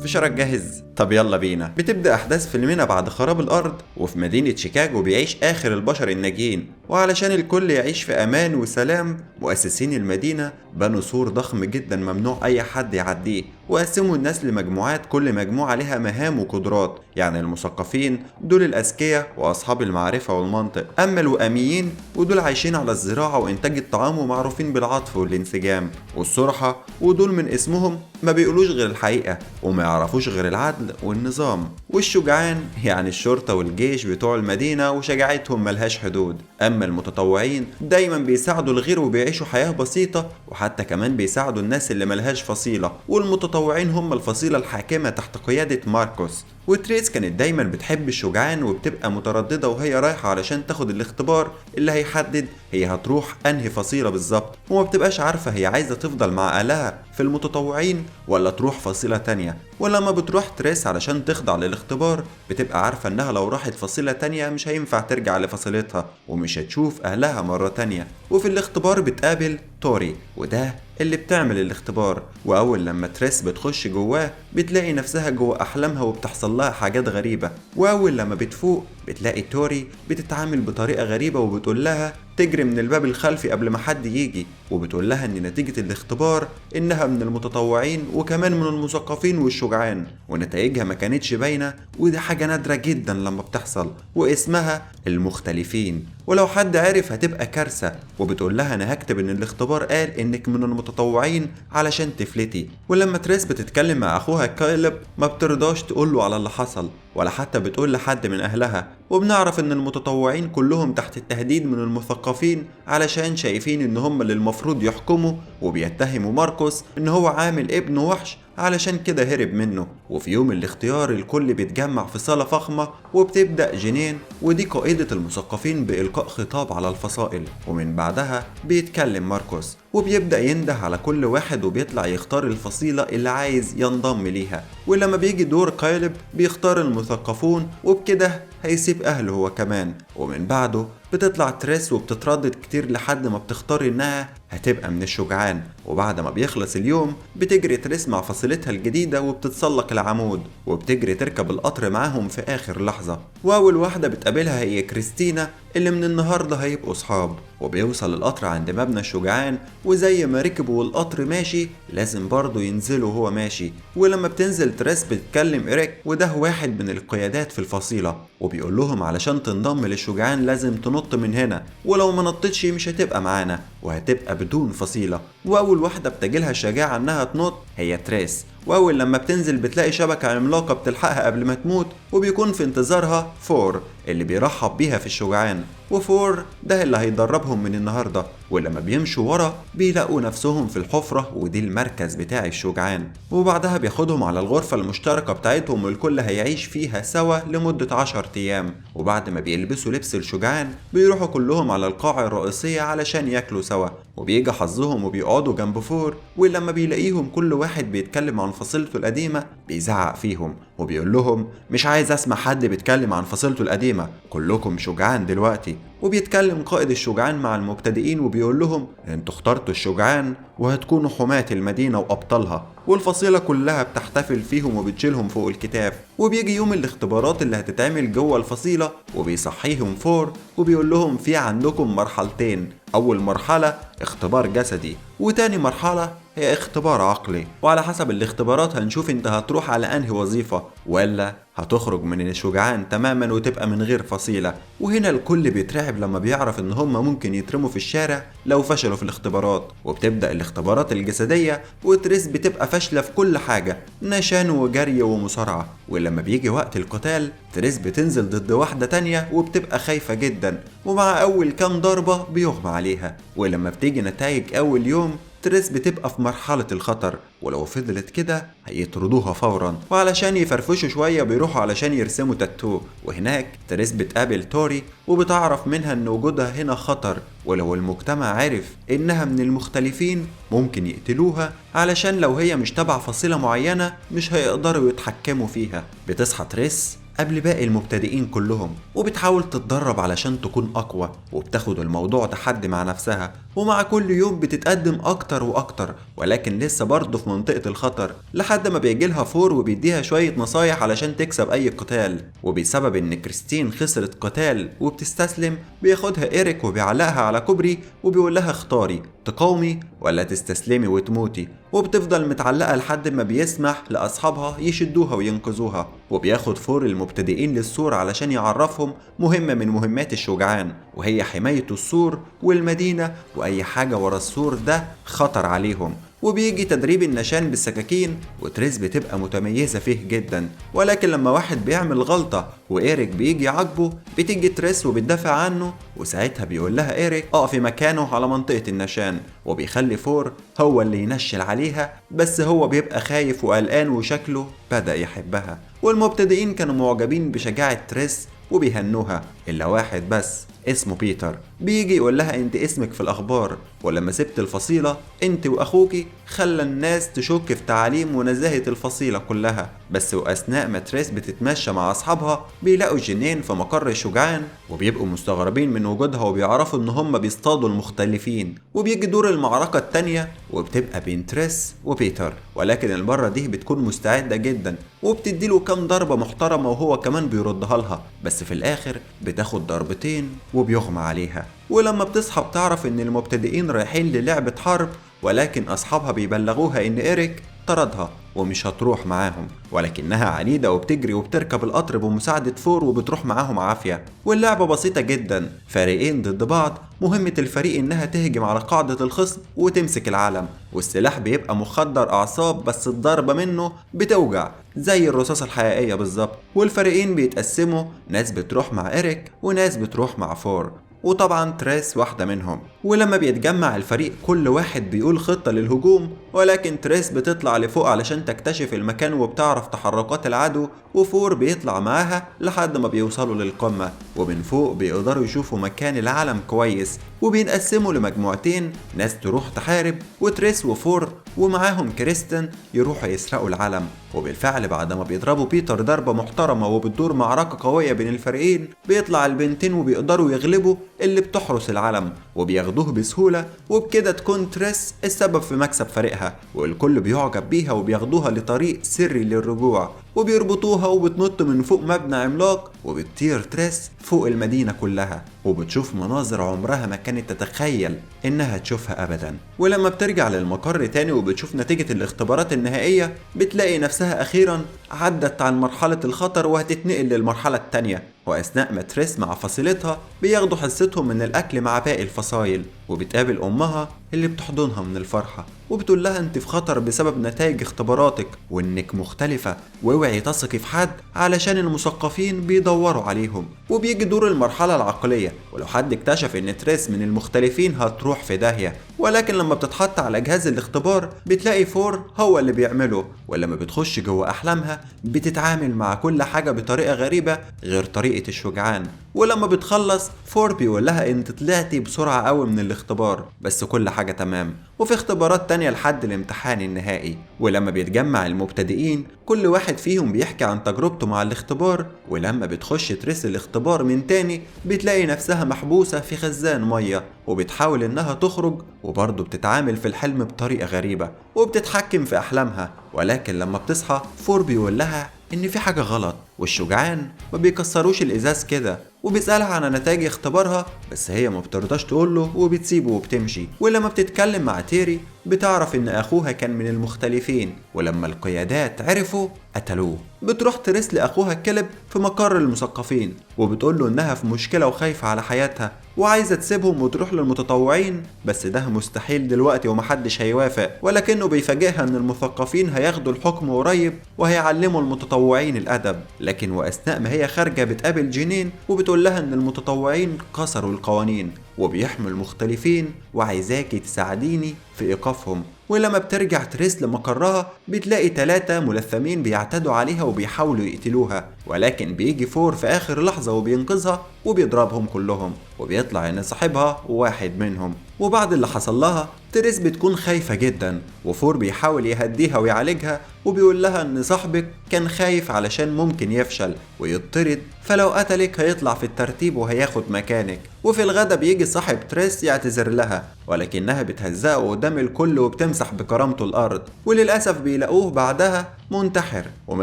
فشارك جاهز؟ طب يلا بينا. بتبدأ أحداث فيلمنا بعد خراب الأرض، وفي مدينة شيكاغو بيعيش آخر البشر الناجين، وعلشان الكل يعيش في أمان وسلام مؤسسين المدينة بنوا سور ضخم جدا ممنوع أي حد يعديه، وقسموا الناس لمجموعات كل مجموعة لها مهام وقدرات. يعني المثقفين دول الأذكياء وأصحاب المعرفة والمنطق، أما الوئاميين ودول عايشين على الزراعة وإنتاج الطعام ومعروفين بالعطف والانسجام، والصرحة ودول من اسمهم ما بيقولوش غير الحقيقة وما يعرفوش غير العدل والنظام، والشجعان يعني الشرطة والجيش بتوع المدينة وشجاعتهم ملهاش حدود. أما المتطوعين دايما بيساعدوا الغير وبيعيشوا حياة بسيطة، وحتى كمان بيساعدوا الناس اللي ملهاش فصيلة، والمتطوعين هم الفصيلة الحاكمة تحت قيادة ماركوس. وتريس كانت دايما بتحب الشجعان وبتبقى مترددة وهي رايحة علشان تاخد الاختبار اللي هيحدد هي هتروح انهي فصيلة بالظبط، وما بتبقاش عارفة هي عايزة تفضل مع أهلها في المتطوعين ولا تروح فصيلة تانية. ولما بتروح تريس علشان تخضع للاختبار بتبقى عارفة انها لو راحت فصيلة تانية مش هينفع ترجع لفصيلتها ومش هتشوف أهلها مرة تانية. وفي الاختبار بتقابل توري، وده اللي بتعمل الاختبار، وأول لما تريس بتخش جواه بتلاقي نفسها جوه أحلامها وبتحصل لها حاجات غريبة. وأول لما بتفوق بتلاقي توري بتتعامل بطريقة غريبة وبتقول لها تجري من الباب الخلفي قبل ما حد يجي، وبتقول لها إن نتيجة الاختبار إنها من المتطوعين وكمان من المثقفين والشجعان، ونتائجها ما كانتش باينة، ودي حاجة نادرة جدا لما بتحصل، واسمها المختلفين، ولو حد عرف هتبقى كارثة. وبتقول لها أنا هكتب إن الاختبار قال إنك من المتطوعين علشان تفلتي. ولما تريس بتتكلم مع أخوها كايلب ما بترضاش تقوله على اللي حصل ولا حتى بتقول لحد من أهلها، وبنعرف إن المتطوعين كلهم تحت التهديد من المثقفين علشان شايفين إن هم اللي المفروض يحكموا، وبيتهموا ماركوس إن هو عامل ابنه وحش علشان كده هرب منه. وفي يوم الاختيار الكل بيتجمع في صالة فخمة، وبتبدأ جنين ودي قائدة المثقفين بإلقاء خطاب على الفصائل، ومن بعدها بيتكلم ماركوس وبيبدأ ينده على كل واحد وبيطلع يختار الفصيلة اللي عايز ينضم ليها. ولما بيجي دور كايلب بيختار المثقفون، وبكده هيسيب أهله هو كمان. ومن بعده بتطلع تريس وبتتردد كتير لحد ما بتختار إنها هتبقى من الشجعان. وبعد ما بيخلص اليوم بتجري تريس مع فصيلتها الجديدة وبتتسلق العمود وبتجري تركب القطر معاهم في آخر لحظة. وأول واحدة بتقابلها هي كريستينا اللي من النهاردة هيبقوا صحاب. وبيوصل القطر عند مبنى الشجعان، وزي ما ركبوا والقطر ماشي لازم برضه ينزلوا وهو ماشي. ولما بتنزل تريس بتكلم إريك، وده واحد من القيادات في الفصيلة، وبيقول لهم علشان تنضم للشجعان لازم تنط من هنا، ولو ما نطتش مش هتبقى معانا وهتبقى بدون فصيلة. وأول واحدة بتجيلها الشجاعة إنها تنط هي تريس، وأول لما بتنزل بتلاقي شبكة عملاقة بتلحقها قبل ما تموت، وبيكون في انتظارها فور اللي بيرحب بيها في الشجعان، وفور ده اللي هيدربهم من النهاردة. ولما بيمشوا ورا بيلاقوا نفسهم في الحفرة، ودي المركز بتاع الشجعان. وبعدها بياخدهم على الغرفة المشتركة بتاعتهم والكل هيعيش فيها سوا لمدة 10 أيام. وبعد ما بيلبسوا لبس الشجعان بيروحوا كلهم على القاعة الرئيسية علشان ياكلوا سوا، وبيجي حظهم وبيقعدوا جنب فور. ولما بيلاقيهم كل واحد بيتكلم عن فصيلته القديمة بيزعق فيهم وبيقول لهم مش عايز اسمع حد بيتكلم عن فصيلته القديمة، كلكم شجعان دلوقتي. وبيتكلم قائد الشجعان مع المبتدئين وبيقول لهم انتوا اخترتوا الشجعان وهتكونوا حماة المدينة وأبطالها، والفصيلة كلها بتحتفل فيهم وبتشيلهم فوق الكتاف. وبيجي يوم الاختبارات اللي هتتعمل جوه الفصيلة، وبيصحيهم فور وبيقول لهم في عندكم مرحلتين، أول مرحلة اختبار جسدي وتاني مرحلة هي اختبار عقلي، وعلى حسب الاختبارات هنشوف انت هتروح على انهي وظيفة ولا هتخرج من الشجعان تماما وتبقى من غير فصيلة. وهنا الكل بيترعب لما بيعرف ان هم ممكن يترموا في الشارع لو فشلوا في الاختبارات. وبتبدأ الاختبارات الجسدية، وتريس بتبقى فاشلة في كل حاجة، نشان وجري ومصارعة. ولما بيجي وقت القتال تريس بتنزل ضد واحدة تانية وبتبقى خايفة جدا، ومع أول كام ضربة بيغمى عليها. ولما بتيجي نتائج أول يوم تريس بتبقى في مرحلة الخطر، ولو فضلت كده هيطردوها فورا. وعلشان يفرفشوا شوية بيروحوا علشان يرسموا تاتو، وهناك تريس بتقابل توري وبتعرف منها ان وجودها هنا خطر، ولو المجتمع عرف انها من المختلفين ممكن يقتلوها، علشان لو هي مش تبع فصيلة معينة مش هيقدروا يتحكموا فيها. بتصحى تريس قبل باقي المبتدئين كلهم وبتحاول تتدرب علشان تكون أقوى، وبتاخد الموضوع تحدي مع نفسها. ومع كل يوم بتتقدم اكتر واكتر، ولكن لسه برضه في منطقة الخطر، لحد ما بيجيلها فور وبيديها شوية نصايح علشان تكسب اي قتال. وبسبب ان كريستين خسرت قتال وبتستسلم، بياخدها إيريك وبيعلقها على كوبري وبيقول لها اختاري، تقاومي ولا تستسلمي وتموتي. وبتفضل متعلقة لحد ما بيسمح لأصحابها يشدوها وينقذوها. وبياخد فور المبتدئين للسور علشان يعرفهم مهمة من مهمات الشجعان، وهي حماية السور والمدينة، وأي حاجة ورا السور ده خطر عليهم. وبيجي تدريب النشان بالسكاكين، وتريس بتبقى متميزة فيه جدا، ولكن لما واحد بيعمل غلطة وإيريك بيجي يعاقبه، بتيجي تريس وبتدافع عنه، وساعتها بيقول لها إيريك اقفي مكانه على منطقة النشان، وبيخلي فور هو اللي ينشل عليها، بس هو بيبقى خايف وقلقان وشكله بدأ يحبها. والمبتدئين كانوا معجبين بشجاعة تريس وبيهنوها، إلا واحد بس اسمه بيتر، بيجي يقول لها انت اسمك في الاخبار، ولما سبت الفصيلة انت واخوكي خلى الناس تشك في تعاليم ونزاهة الفصيلة كلها. بس واثناء ما تريس بتتمشى مع اصحابها بيلاقوا جنين في مقر الشجعان، وبيبقوا مستغربين من وجودها وبيعرفوا ان هم بيصطادوا المختلفين. وبيجي دور المعركة التانية وبتبقى بين تريس وبيتر، ولكن المرة دي بتكون مستعدة جدا وبتديله كام ضربة محترمة وهو كمان بيردها لها، بس في الاخر بتاخد ضربتين وبيغمى عليها. ولما بتصحى بتعرف ان المبتدئين رايحين للعبة حرب، ولكن اصحابها بيبلغوها ان إيريك طردها ومش هتروح معاهم، ولكنها عنيدة وبتجري وبتركب القطر بمساعدة فور وبتروح معاهم عافية. واللعبة بسيطة جدا، فريقين ضد بعض، مهمة الفريق انها تهجم على قاعدة الخصم وتمسك العلم، والسلاح بيبقى مخدر اعصاب بس الضربة منه بتوجع زي الرصاصة الحقيقية بالظبط. والفريقين بيتقسموا، ناس بتروح مع إيريك وناس بتروح مع فور، وطبعا تريس واحدة منهم. ولما بيتجمع الفريق كل واحد بيقول خطة للهجوم، ولكن تريس بتطلع لفوق علشان تكتشف المكان وبتعرف تحركات العدو، وفور بيطلع معاها لحد ما بيوصلوا للقمة، ومن فوق بيقدروا يشوفوا مكان العلم كويس. وبينقسموا لمجموعتين، ناس تروح تحارب وتريس وفور ومعاهم كريستن يروحوا يسرقوا العلم. وبالفعل بعد ما بيضربوا بيتر ضربة محترمة وبتدور معركة قوية بين الفريقين، بيطلع البنتين وبيقدروا يغلبوا اللي بتحرس العلم وبياخدوه بسهولة، وبكده تكون تريس السبب في مكسب فريقها، والكل بيعجب بيها وبياخدوها لطريق سري للرجوع، وبيربطوها وبتنط من فوق مبنى عملاق، وبتطير تريس فوق المدينة كلها، وبتشوف مناظر عمرها ما كانت تتخيل انها تشوفها ابدا. ولما بترجع للمقر تاني وبتشوف نتيجة الاختبارات النهائية، بتلاقي نفسها اخيرا عدت عن مرحلة الخطر وهتتنقل للمرحلة التانية. واثناء ما تريس مع فصيلتها بياخدوا حصتهم من الاكل مع باقي الفصايل، وبتقابل امها اللي بتحضنها من الفرحة وبتقول لها انت في خطر بسبب نتائج اختباراتك وانك مختلفة، واوعي تثقي في حد علشان المثقفين بيدوروا عليهم. وبيجي دور المرحلة العقلية، ولو حد اكتشف ان تريس من المختلفين هتروح في داهية، ولكن لما بتتحط على جهاز الاختبار بتلاقي فور هو اللي بيعمله، ولما بتخش جوه احلامها بتتعامل مع كل حاجة بطريقة غريبة غير طريقة الشجعان. ولما بتخلص فور بيقول لها انت طلعتي بسرعة قوي من الاختبار، بس كل حاجة تمام، وفي اختبارات تانية لحد الامتحان النهائي. ولما بيتجمع المبتدئين كل واحد فيهم بيحكي عن تجربته مع الاختبار، ولما بتخش تريس الاختبار من تاني بتلاقي نفسها محبوسة في خزان مية، وبتحاول انها تخرج، وبرضه بتتعامل في الحلم بطريقة غريبة وبتتحكم في احلامها. ولكن لما بتصحى فور بيقول لها ان في حاجة غلط، والشجعان ما بيكسروش الازاز كده، وبيسألها عن نتائج اختبارها بس هي ما بترضاش تقوله وبتسيبه وبتمشي. ولما بتتكلم مع تيري بتعرف ان اخوها كان من المختلفين، ولما القيادات عرفوا قتلوه. بتروح تريس لاخوها الكلب في مقر المثقفين وبتقول له انها في مشكلة وخايفة على حياتها وعايزة تسيبهم وتروح للمتطوعين، بس ده مستحيل دلوقتي ومحدش هيوافق. ولكنه بيفاجئها ان المثقفين هياخدوا الحكم قريب وهيعلموا المتطوعين الادب. لكن واثناء ما هي خارجة بتقابل جنين وبتقول لها ان المتطوعين كسروا القوانين وبيحموا المختلفين وعايزاكي تساعديني في ايقافهم. ولما بترجع تريس لمقرها بتلاقي 3 ملثمين بيعتدوا عليها وبيحاولوا يقتلوها، ولكن بيجي فور في اخر لحظة وبينقذها وبيضربهم كلهم، وبيطلع ان صاحبها واحد منهم. وبعد اللي حصل لها تريس بتكون خايفة جدا، وفور بيحاول يهديها ويعالجها وبيقول لها ان صاحبك كان خايف علشان ممكن يفشل ويطرد، فلو قتلك هيطلع في الترتيب وهياخد مكانك. وفي الغدا بيجي صاحب تريس يعتذر لها، ولكنها بتهزقه قدام الكل وبتمسح بكرامته الارض، وللاسف بيلاقوه بعدها منتحر وما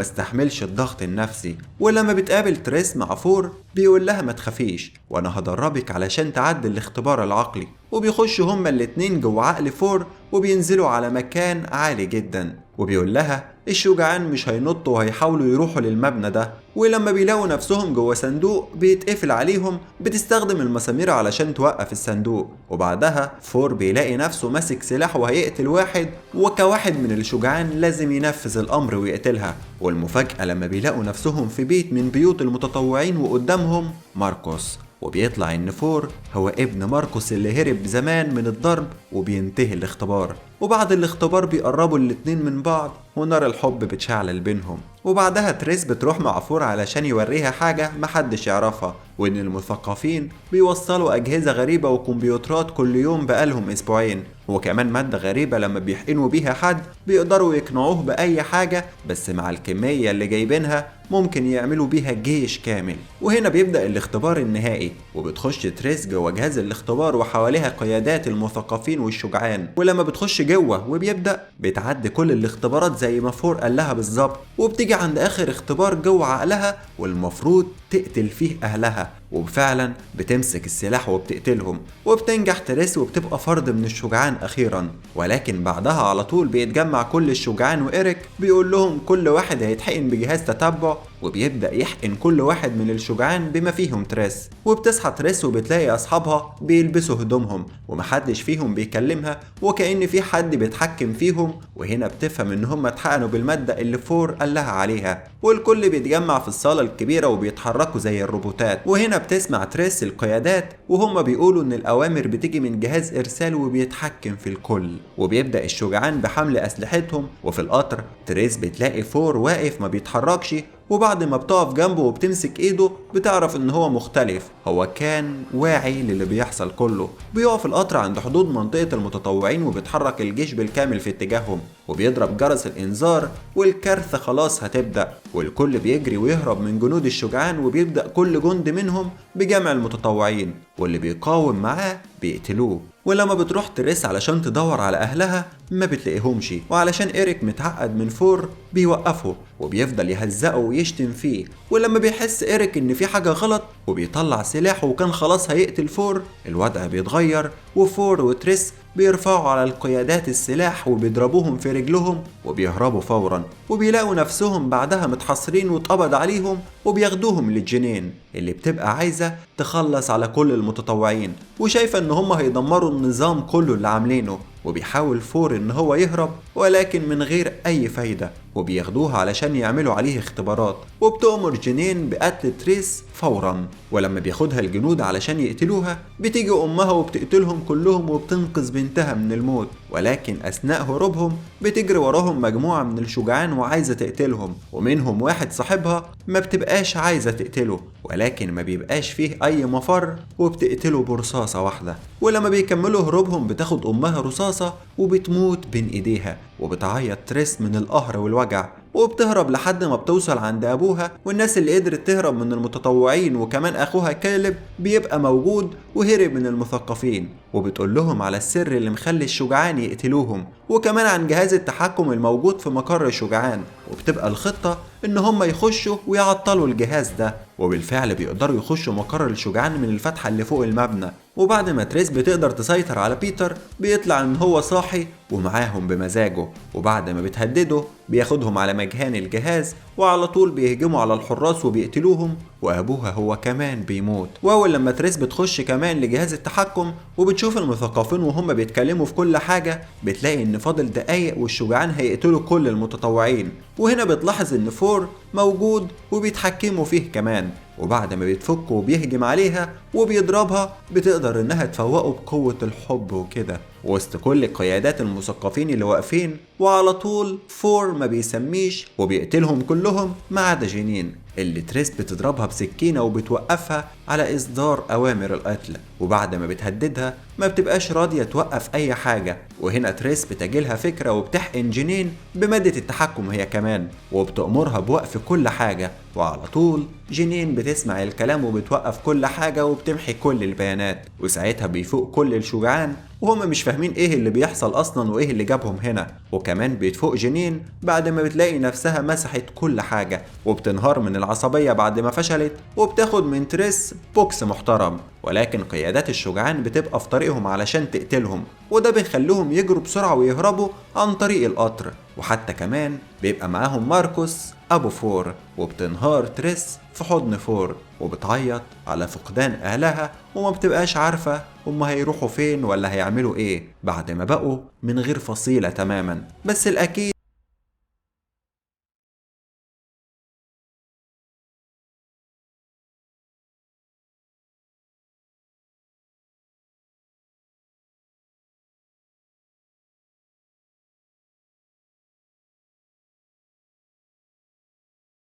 استحملش الضغط النفسي. ولما بتقابل تريس مع فور بيقول لها ما تخافيش وانا هدربك علشان تعدي الاختبار العقلي، وبيخشوا هما الاتنين جوه عقل فور وبينزلوا على مكان عالي جدا، وبيقول لها الشجعان مش هينطوا وهيحاولوا يروحوا للمبنى ده. ولما بيلاقوا نفسهم جوه صندوق بيتقفل عليهم، بتستخدم المسامير علشان توقف الصندوق. وبعدها فور بيلاقي نفسه ماسك سلاح وهيقتل واحد، وكواحد من الشجعان لازم ينفذ الامر ويقتلها. والمفاجأة لما بيلاقوا نفسهم في بيت من بيوت المتطوعين وقدامهم ماركوس، وبيطلع ان فور هو ابن ماركوس اللي هرب زمان من الضرب، وبينتهي الاختبار. وبعد الاختبار بيقربوا الاتنين من بعض ونار الحب بتشعل بينهم. وبعدها تريس بتروح مع فور علشان يوريها حاجة محدش يعرفها، وان المثقفين بيوصلوا اجهزة غريبة وكمبيوترات كل يوم بقالهم اسبوعين، وكمان مادة غريبة لما بيحقنوا بيها حد بيقدروا يقنعوه بأي حاجة، بس مع الكمية اللي جايبينها ممكن يعملوا بيها جيش كامل. وهنا بيبدأ الاختبار النهائي، وبتخش تريس جوه جهاز الاختبار وحواليها قيادات المثقفين والشجعان. ولما بتخش جوه وبيبدأ بتعدي كل الاختبارات زي ما فور قال لها بالظبط، وبتيجي عند اخر اختبار جوه عقلها والمفروض تقتل فيه اهلها، وفعلا بتمسك السلاح وبتقتلهم، وبتنجح تريس وبتبقى فرد من الشجعان اخيرا. ولكن بعدها على طول بيتجمع كل الشجعان، وإيريك بيقول لهم كل واحد هيتحقن بجهاز تتبع، وبيبدأ يحقن كل واحد من الشجعان بما فيهم تريس. وبتصحى تريس وبتلاقي اصحابها بيلبسوا هدومهم ومحدش فيهم بيكلمها، وكأن في حد بيتحكم فيهم. وهنا بتفهم ان هم اتحقنوا بالمادة اللي فور قال لها عليها، والكل بيتجمع في الصالة الكبيرة وبيتحركوا زي الروبوتات. وهنا بتسمع تريس القيادات وهم بيقولوا ان الاوامر بتيجي من جهاز ارسال وبيتحكم في الكل. وبيبدأ الشجعان بحمل اسلحتهم. وفي القطر تريس بتلاقي فور واقف ما بيتحركش، وبعد ما بتقف جنبه وبتمسك ايده بتعرف ان هو مختلف، هو كان واعي للي بيحصل كله. بيقف القطر عند حدود منطقة المتطوعين وبيتحرك الجيش بالكامل في اتجاههم، وبيضرب جرس الانذار والكارثة خلاص هتبدأ، والكل بيجري ويهرب من جنود الشجعان. وبيبدأ كل جند منهم بجمع المتطوعين، واللي بيقاوم معاه بيقتلوه. ولما بتروح تريس علشان تدور على اهلها ما بتلاقيهمش، وعلشان إيريك متعقد من فور بيوقفه وبيفضل يهزقه ويشتم فيه. ولما بيحس إيريك ان في حاجة غلط وبيطلع سلاحه وكان خلاص هيقتل فور، الوضع بيتغير، وفور وتريس بيرفعوا على القيادات السلاح وبيضربوهم في رجلهم وبيهربوا فورا. وبيلاقوا نفسهم بعدها متحصرين واتقبض عليهم، وبياخدوهم للجنين اللي بتبقى عايزة تخلص على كل المتطوعين، وشايفة ان هم هيدمروا النظام كله اللي عاملينه. وبيحاول فور ان هو يهرب ولكن من غير اي فايدة، وبياخدوها علشان يعملوا عليه اختبارات. وبتأمر جنين بقتل تريس فورا، ولما بياخدها الجنود علشان يقتلوها بتيجي امها وبتقتلهم كلهم وبتنقذ بنتها من الموت. ولكن اثناء هروبهم بتجري وراهم مجموعة من الشجعان وعايزة تقتلهم، ومنهم واحد صاحبها ما بتبقاش عايزة تقتله، ولكن ما بيبقاش فيه اي مفر وبتقتله برصاصة واحدة. ولما بيكملوا هروبهم بتاخد امها رصاصة وبتموت بين ايديها، وبتعيط تريس من القهر والوجع، وبتهرب لحد ما بتوصل عند ابوها. والناس اللي قدرت تهرب من المتطوعين وكمان اخوها كالب بيبقى موجود وهرب من المثقفين، وبتقول لهم على السر اللي مخلي الشجعان يقتلوهم، وكمان عن جهاز التحكم الموجود في مقر الشجعان. وبتبقى الخطة ان هم يخشوا ويعطلوا الجهاز ده، وبالفعل بيقدروا يخشوا مقر الشجعان من الفتحة اللي فوق المبنى. وبعد ما تريس بتقدر تسيطر على بيتر بيطلع ان هو صاحي ومعاهم بمزاجه، وبعد ما بتهدده بياخدهم على مجهان الجهاز، وعلى طول بيهجموا على الحراس وبيقتلوهم، وابوها هو كمان بيموت. واول لما تريس بتخش كمان لجهاز التحكم وبتشوف المثقفين وهم بيتكلموا في كل حاجة، بتلاقي ان فاضل دقايق والشجعان هيقتلوا كل المتطوعين. وهنا بتلاحظ ان فور موجود وبيتحكموا فيه كمان، وبعد ما بيتفك وبيهجم عليها وبيضربها بتقدر انها تفوقه بقوة الحب وكده. وسط كل القيادات المثقفين اللي واقفين. وعلى طول فور ما بيسميش وبيقتلهم كلهم ما عدا جنين اللي تريس بتضربها بسكينة وبتوقفها على إصدار أوامر القتل، وبعد ما بتهددها ما بتبقاش راضية توقف أي حاجة. وهنا تريس بتجيلها فكرة وبتحقن جنين بمادة التحكم هي كمان، وبتأمرها بوقف كل حاجة. وعلى طول جنين بتسمع الكلام وبتوقف كل حاجة وبتمحي كل البيانات. وساعتها بيفوق كل الشجعان وهم مش فاهمين ايه اللي بيحصل اصلا وايه اللي جابهم هنا. وكمان بتفوق جنين بعد ما بتلاقي نفسها مسحت كل حاجة، وبتنهار من العصبية بعد ما فشلت، وبتاخد من تريس بوكس محترم. ولكن قيادات الشجعان بتبقى في طريقهم علشان تقتلهم، وده بيخليهم يجروا بسرعة ويهربوا عن طريق القطر. وحتى كمان بيبقى معاهم ماركوس أبو فور، وبتنهار تريس في حضن فور وبتعيط على فقدان أهلها، وما بتبقاش عارفة هما هيروحوا فين ولا هيعملوا إيه بعد ما بقوا من غير فصيلة تماما. بس الأكيد